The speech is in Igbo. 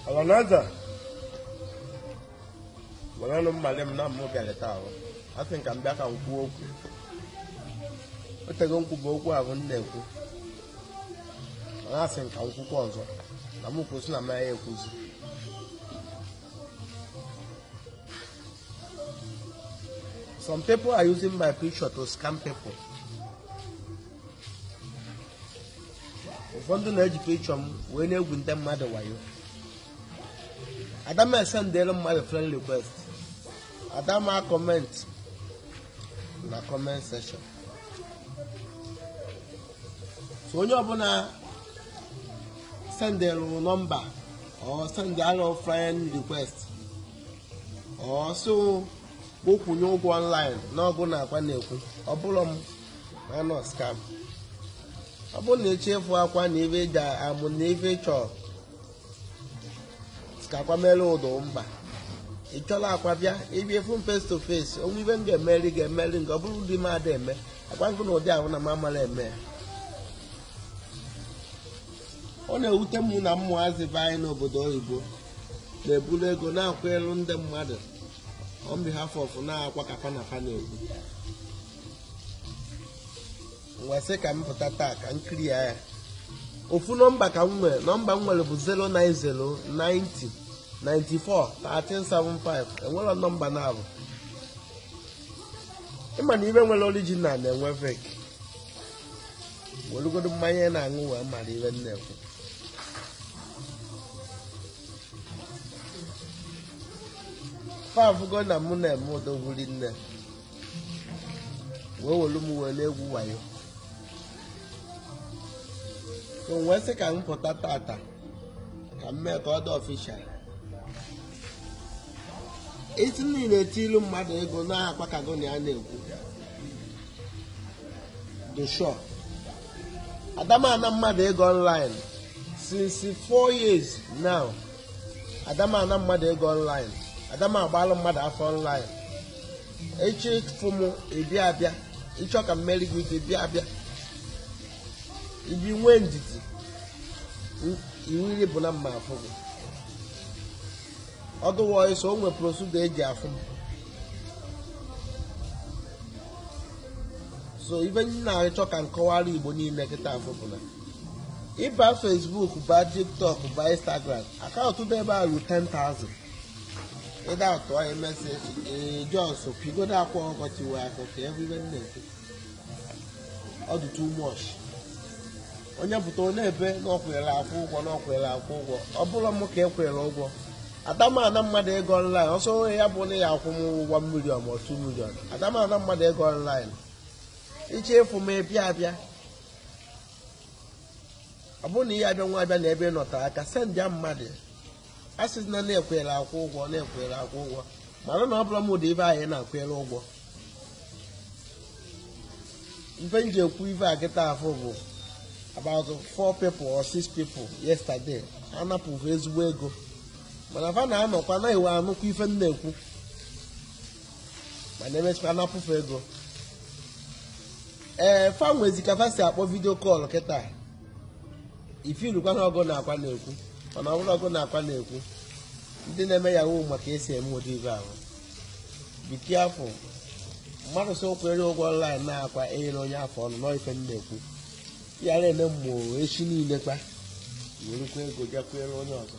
Ọlanaza werenụ mmalị m na mụ bịara taa ahụ asị m ka m bịa ka m kwuo okwu otego nkwụ bụ okwu ahụ m na-ekwu mana asị m ka m kwukwa ọzọ na m kwụsị na m ya ekwuzi. Some people are using my picture to scam people. Ụfọdụ na-eji picture m wee na-egwu ndị mmadụ wayo. Adama esendere mmadụ friend request. Adama comment na comment section. So onye ọbụla sendere nọmba or sendere friend request or so kwụnye ụgwọ online n'ọgụ na akwa na-ekwu ọ bụrụ m na nọ scam. Ọ bụrụ na echefu akwa na ife eji amụ na ife chọrọ ka akwa mere ụdọ mba ị chọrọ akwa bịa ịbịa efu m face to face onwe ibe m ga-emeri ga-emeri nke ọ bụrụ ụdị m ada eme akwa nkụ na ụdị ahụ na m amara eme ya. Ọ na-ewute m na mmụazị be anyị n'obodo oyibo na-eburu ego na-akwa elu ndị mmadụ on behalf of na-akwa ka fa na fa na-ekwu. Ngwa sị ka m pụta taa ka m kiri ya. Ofu nọmba ka m nwere, nọmba m nwere bụ 090 90 94 1375. Enwere nọmba na-abụ ịma na ibe nwere original na-enwe fake. Welugodo mmanya na-aṅụ wee mara ibe m na-ekwu. Fafugo na mụ na-eme odogwuri nne wee welu m wee na-egwu wayo. So wee sị ka m pụta tata ka m mee ka ọ dị ọfishal. Isi niile etilu mmadụ ego na-akpa ka gụ na ya na-ekwu the sure. Adama ana mmadụ ego online since 4 years now. Adama ana mmadụ ego online. Adama agbalụ mmadụ afọ online. Echi fụ m ịbịa abịa ịchọ ka mmeri gị ife bịa abịa ibi nwee ndidi iwu bụ na mma afụ gị. Otherwise o nwere procedure eji afụ m. So ife m na-achọ ka nkọwara Igbo niile kịta afụ bụ na ịba Facebook, ba TikTok, ba Instagram, akaụntụ dị ebe a ru 10,000. Ịda atụ anyị meseji jos pigodo akwa ọkọchị wee akụ ka ebe ibe na-ekwu ọ dị too much. Onye pụta onye ebe na ọkwere akwụ ụgwọ na ọkwere akwụ ụgwọ ọ bụrụ m ka ekwere ụgwọ. Adama ana mmadụ ego online ọsọ ya bụ na ya akwụ m ụgwọ million ma 2 million. Adama ana mmadụ ego online iche ịfụ m ịbịa abịa ọ bụrụ na ihe abịa nwa abịa na ebe ị nọtara aka send ya mmadụ a sị na na-ekwere akwụ ụgwọ na-ekwere akwụ ụgwọ mara na ọ bụrụ m ụdị ibe anyị na-akwere ụgwọ. Ife m ji ekwu ife a kịta afọ bụ about 4 people or 6 people yesterday anapụghị ezigbo ego mana fa na-anọkwa na iwe anụkwa ife m na-ekwu mana emechikwa anapụfe ego. Ee, fa nwezi ka fa si akpọ vidio kọl kịta ifirukwa na ọgụ na-akwa na-ekwu mana ọ bụrụ ọgụ na-akwa na-ekwu ndị na-eme yahoo maka esi eme ụdị ibe ahụ. Be careful. Mmadụ sị kwere ụgwọ online na-akwa enyere onye afọ ọnụ nọ ife m na-ekwu yara eme mmụọ echi niile kwa werekwa ego jekwere onye ọzọ.